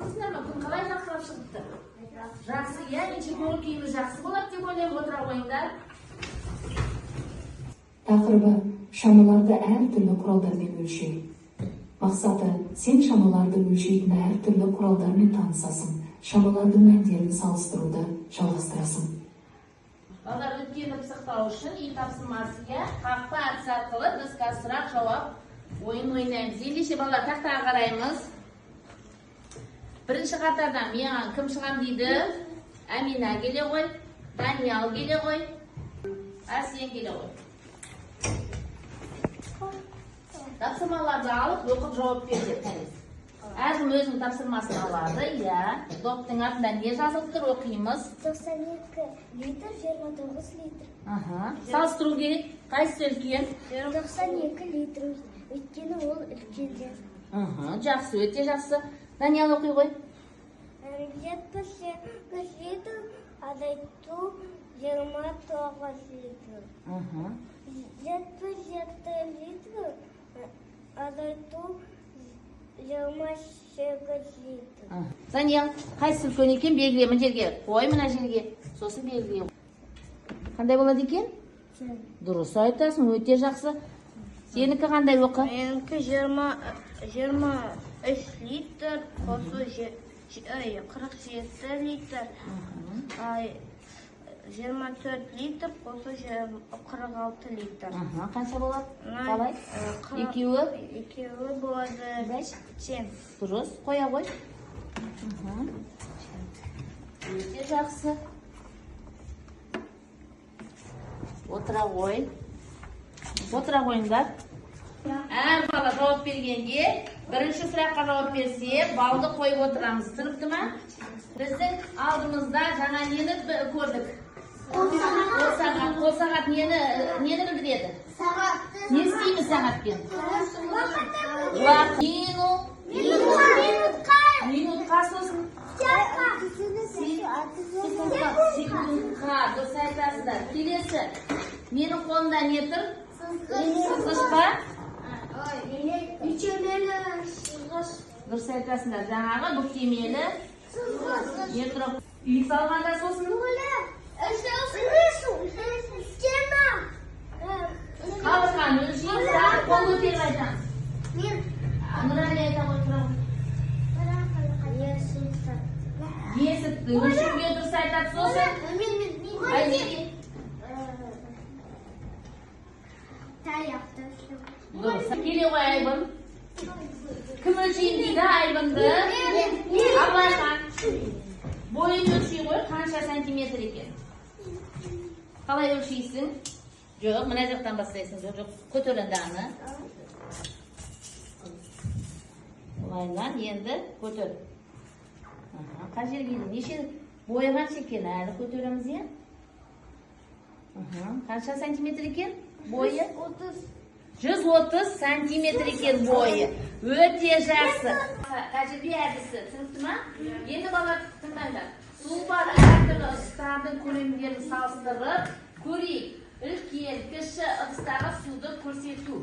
тұрсыңдар ма? Күн қалай жарқырап шығыпты? Жақсы, иә, менше көңіл күйіміз жақсы болады деп ойлаймын. Отыра қойыңдар. Тақырыбы: шамаларды әртүрлі құралдармен өлшеу. Мақсаты: сен шамаларды өлшейтін әртүрлі құралдармен танысасың, шамалардың мәндерін салыстыруды жалғастырасың. Балалар, өткенді пысықтау үшін үй тапсырмасы, иә, қақпа әдісі арқылы біз қазір сұрақ жауап ойын ойнаймыз. Ендеше, балалар, тақтаға қараймыз. Бірінші қатардан маған кім шығам дейді? Әмина келе ғой, Даниял келе ғой, Әсен келе ғой. Тапсырмаларды алып оқып жауап бер деп. Әркім өзінің тапсырмасын алады, иә. Доптың артында не жазылып тұр, оқимыз. 92 литр, 29 литр. Аха. Салыстыру керек. Қайсысы үлкен? 92 литр, өйткені ол үлкен. Аха, жақсы, өте жақсы. Даниял, оқи ғой. 78 литр азайту 29 литр. 77 литр азайту 28 литр. Даниял, қайсысы үлкен екен белгіле, мына жерге қой, мына жерге. Сосын белгіле. Қандай болады екен? Дұрыс айтасың, өте жақсы. Сенікі қандай, оқы? Менікі 23 литр қосу 47 литр, 24 литр қосу 46 литр. Аха, қанша болады? Қалай? Екеуі? Екеуі болады тең. Дұрыс, қоя ғой. Өте жақсы. Отыра ғой. Отыра қойыңдар. Әр бала жауап бергенде, бірінші сұраққа жауап берсе, балды қойып отырамыз. Түсінікті ма? Біздің алдымызда жаңа нені көрдік? Қол сағат. Қол сағат нені білдіреді? Сағатты. Не істейміз сағатпен? Уақыт. Уақыт. Минутқа. Минутқа, сосын Секундқа. Секундқа, дұрыс айтасыздар. Келесі. Менің қолымда не тұр? Сызғыш па? Үштемелі сызғыш. Дұрыс айтасыңдар. Жаңағы бүктемелі Сызғыш. не тұр? Үй салғанда сосын Стена. Қабырғаны өлшейміз, тағы қол көтеріп айтамыз. Мен. Нұрәлі, айта ғой, тұра ғой. Есікті өлшеуге, дұрыс айтады, сосын Айзере. Таяқты. Дұрыс. Келе ғой, Айбын. Кім өлшеймін дейді Айбынды? Абылайхан. Бойын өлшей ғой, қанша сантиметр екен? Қалай өлшейсің? Жоқ, мына жақтан бастайсың. Жоқ, жоқ, көтер енді аны. Былайынан енді көтер. Аха, қай жерге дейін? Неше бойы қанша екен? Әлі көтереміз, иә? Аха, қанша сантиметр екен бойы? 30. 130 сантиметр екен бойы. Өте жақсы. Тәжірибе әдісі түсінікті ма? Енді, балалар, тыңдаңдар. Су бар әртүрлі ыдыстардың көлемдерін салыстырып көрейік. Үлкен, кіші ыдыстағы суды көрсету.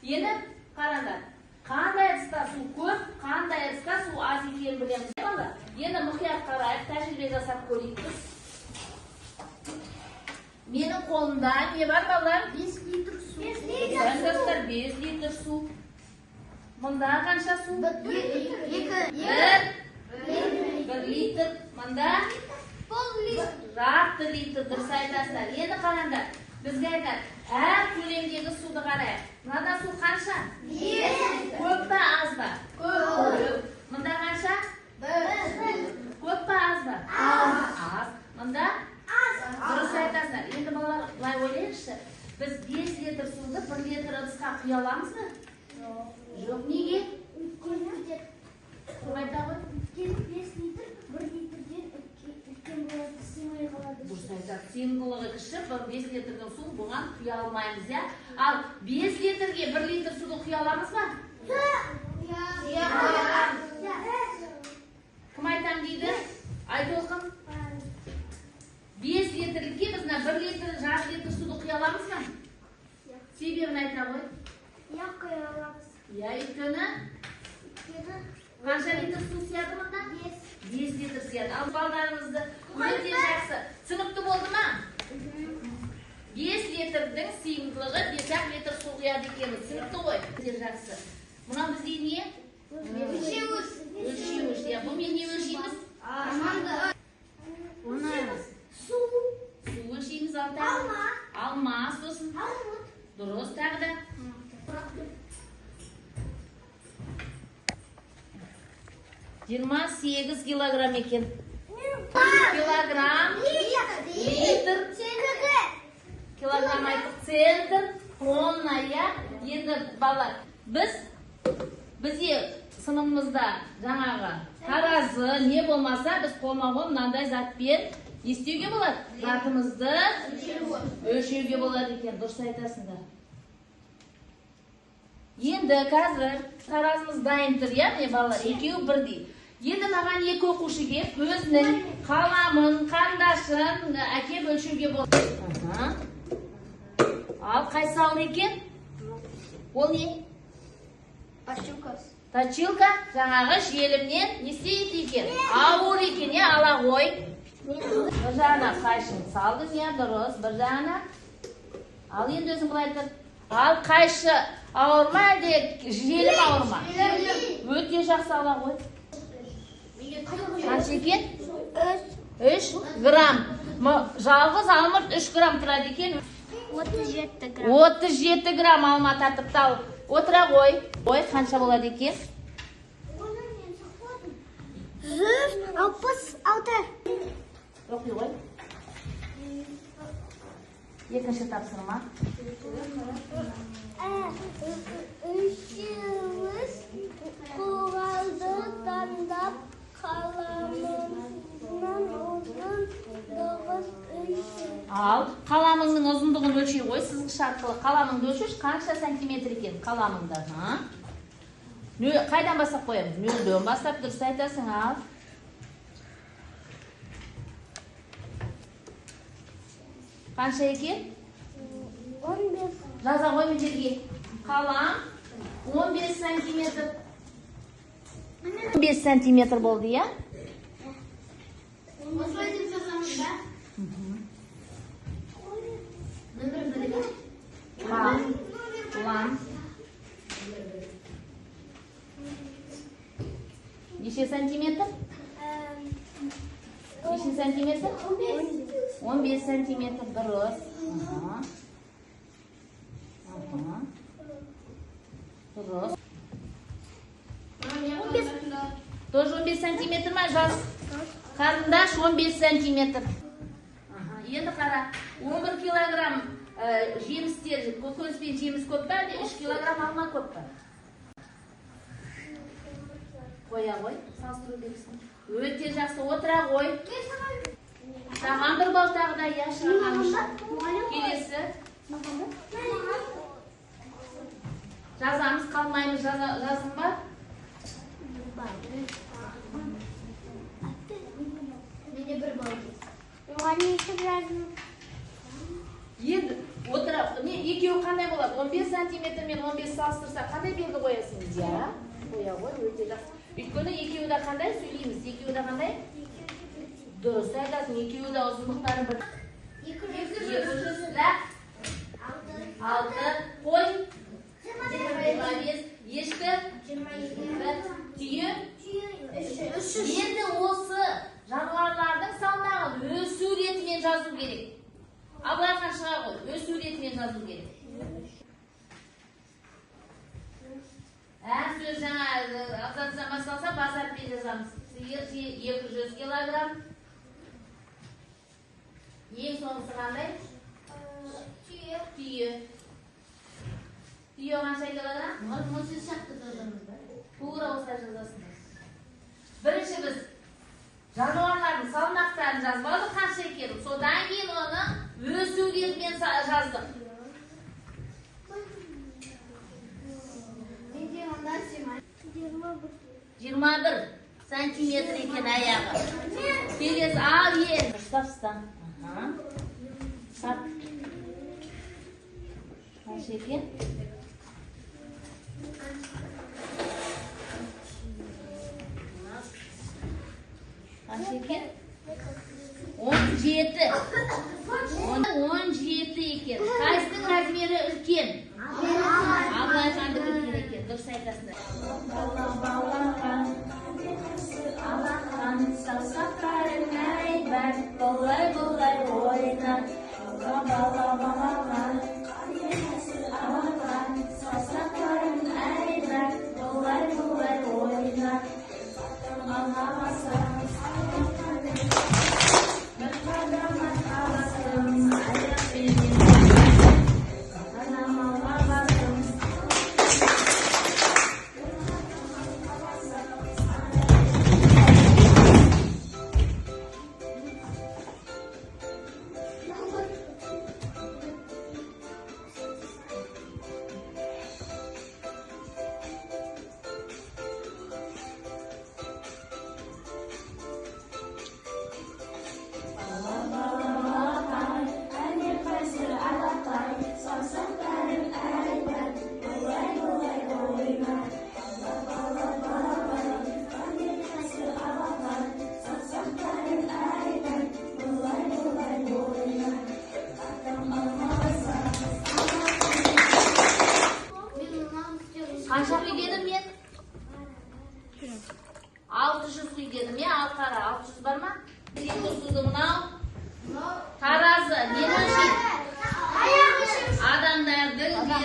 Енді қараңдар. Қандай ыдыста су көп, қандай ыдыста су аз екенін білеміз. Балалар, енді мұқият қарайық, тәжірибе жасап көрейік біз. Менің қолымда не бар, балалар? 5 литр су. Достар, 5 литр су. Мұнда қанша су? 2. 1 литр. Мұнда Пол литр. жарты литр, дұрыс айтасыздар. Енді қараңдар, бізге айтады, әр көлемдегі суды қарайық. Мынада су қанша? 5. Көп па, аз ба? Көп. Мында қанша? 1. Көп па, аз ба? Аз. Мында? Аз. Дұрыс айтасыздар. Енді, балалар, былай ойлайықшы. Біз 5 литр суды 1 литр ыдысқа құя аламыз ба? Жоқ, неге? Кім айта ғой? Өйткені 5 литр 1 литрден үлкен болады, сыймай қалады. Дұрыс айтады. Сыйымдылығы кіші, бір 5 литрдің суын бұған құя алмаймыз, иә? Ал 5 литрге 1 литр суды құя аламыз ба? Иә. Кім айтам дейді? Айтолқын. 5 литрлікке біз мына 1 литр, жарты литр суды құя аламыз ба? Себебін айта ғой. Иә, құя аламыз. Иә, өйткені Өйткені Қанша литр су сияды мұнда? 5 литр сияды. Ал балдарымызды өте жақсы. Түсінікті болды ма? 5 литрдің сыйымдылығы 5 литр су құяды екенбіз. Түсінікті ғой? Өте жақсы. Мынау бізде не? Өлшеуіш. Өлшеуіш. Иә, бұнымен не өлшейміз? Су. Су өлшейміз, ал тағы. Алма. Алма, сосын. Алмұрт. Дұрыс, тағы да. 28 килограмм екен. Килограмм, литр, килограмм айттық, центр, тонна, иә. Енді балалар, бізде сыныбымызда жаңағы таразы не болмаса, біз қолма-қол мынандай затпен не істеуге болады? Затымызды өлшеуге болады екен. Дұрыс айтасыңдар. Енді қазір таразымыз дайын тұр, иә, міне балалар, екеуі бірдей. Енді маған екі оқушы келіп, өзінің қаламын, қарындашын әкеп өлшеуге болады. Ал қайсы ауыр екен? Ол не? Точилка. Жаңағы желімнен не істейді екен? Ауыр екен, иә, ала ғой. Бір жағына қайшыны салдың, иә, дұрыс, бір жағына. Ал енді өзің былай тұр. Ал қайшы ауыр ма, әлде желім ауыр ма? Өте жақсы, ала ғой. Қанша екен? 3 грамм. Жалғыз алмұрт 3 грамм тұрады екен. 37 грамм. 37 грамм алма татыпты, ал. Отыра ғой. Ой, қанша болады екен? 166. Оқи ғой. Екінші тапсырма. Өлшеуіш құралды таңдап, қаламының ұзындығын өлше. Ал қаламыңның ұзындығын өлшей ғой, сызғыш арқылы қаламыңды өлшеші, қанша сантиметр екен қаламыңда? Қайдан бастап қоямыз? Нөлден бастап, дұрыс айтасың, ал. Қанша екен? 15. Жаза ғой мына жерге. Қалам 15 сантиметр. 15 сантиметр болды, иә? Лам. Лам. Неше сантиметр? Неше сантиметр? 15 сантиметр, дұрыс. Дұрыс. Тоже 15 сантиметр ма, жаз? Қарындаш 15 сантиметр. Енді қара, 11 килограмм жемістер, көкөніс пен жеміс көп па, әлде 3 килограмм алма көп па? Қоя ғой, салыстыру белгісін. Өте жақсы, отыра ғой. Саған бір бал тағы да, иә, шығарған. Келесі. Жазамыз, қалмаймыз, жаздың ба? Менде бір бал. Мұғалім өйтіп жаздым. Енді отыра, не, екеуі қандай болады? 15 сантиметр мен 15 салыстырсақ, қандай белгі қоясың? Иә, қоя ғой, өте жақсы. Өйткені екеуі де қандай сөйлейміз? Екеуі де қандай? Дұрыс айтасың, екеуі де ұзындықтары бір. 200, лақ. 6, қой. 25, ешкі. 22, түйе. Енді осы жануарлардың салмағын өсу ретімен жазу керек. Абылайхан шыға ғой, өсу ретімен жазу керек. Әр сөз жаңа абзацтан басталса, бас әріппен жазамыз. Сиыр 200 килограмм. Ең соңғысы қандай? Түйе. Түйе. Түйе қанша килограмм? Тура осылай жазасыңдар. Бірінші біз жануарлардың салмақтарын жазып алдық, қанша екенін. Содан кейін оны өсу ретімен жаздық. 21 сантиметр екен аяғы. Келесі, ал енді. Дұрыстап ұста. Сап. Қанша екен?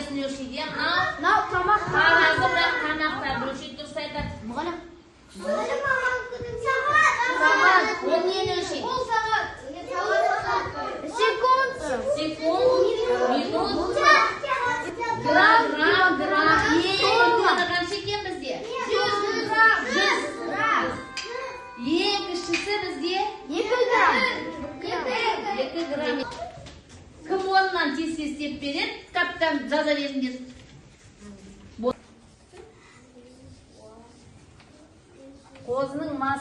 Денесін өлшейді. Мынау Мынау тамақ. Таразы, бірақ тамақтарды өлшейді, дұрыс айтады. Мұғалім. Сағат. Ол нені өлшейді? Ол сағат. Секунд. Секунд, минут, грамм, грамм, грамм. Ең үлкені қанша екен бізде? 100 грамм. 100. Ең кішісі бізде? 2 грамм. 2 грамм. Кім орнынан тез тез істеп береді? Кітаптан жаза беріңдер. Қозының масы.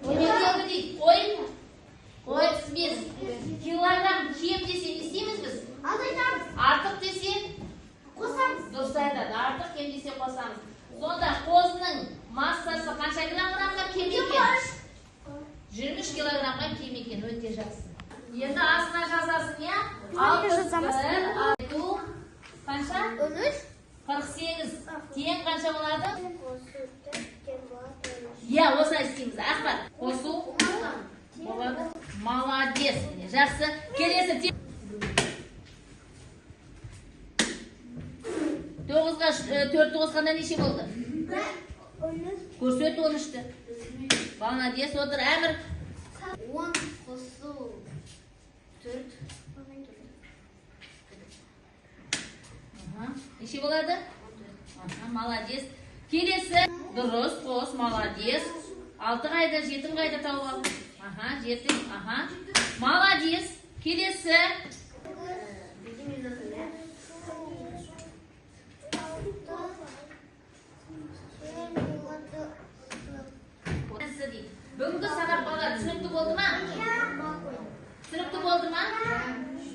Төмендегідей қой 35 килограмм кем десе не істейміз біз? Азайтамыз. Артық десе? Қосамыз. Дұрыс айтады. Артық, кем десе қосамыз. Сонда қозының массасы қанша килограммға кем екен? 23 килограммға кем екен. Өте жақсы. Енді астына жазасың, иә? Қалай жазамыз? 61 қанша? 13. 48 тең қанша болады? Иә, осылай істейміз. Ахмет, қосу болады. Молодец. Жақсы. Келесі 9-ға 4 қосқанда неше болды? Көрсет 13-ті. Молодец, отыр. Әмір. 10 қосу 4. Неше болады? Молодец. Келесі. Дұрыс, қос, молодец. 6 қайда, 7 қайда тауып ал. 7, Молодец. Келесі. Бүгінгі сабақ, балалар, түсінікті болды ма? Түсінікті болды ма?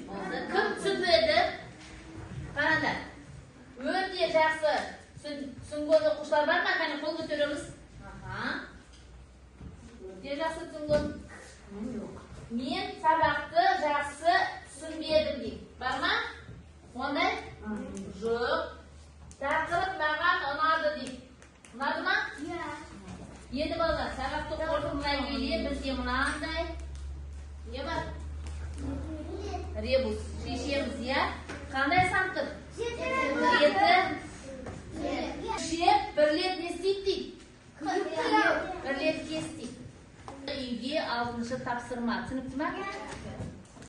Болды. Кім түсінбеді? Қараңдар. Өте жақсы түсінген оқушылар бар ма? Кәне, қол көтереміз. Өте жақсы түсінген. Мен сабақты жақсы түсінбедім дейді. Бар ма? Ондай? Жоқ. Тақырып маған ұнады дейді. Ұнады ма? Енді балалар, сабақты қорытындылай келе бізде мынандай не бар? Ребус шешеміз, иә? Қандай сан тұр? 7. Шеп бірлеп не істейді дейді? Бірлеп кес дейді. Үйге 6-шы тапсырма. Түсінікті ма?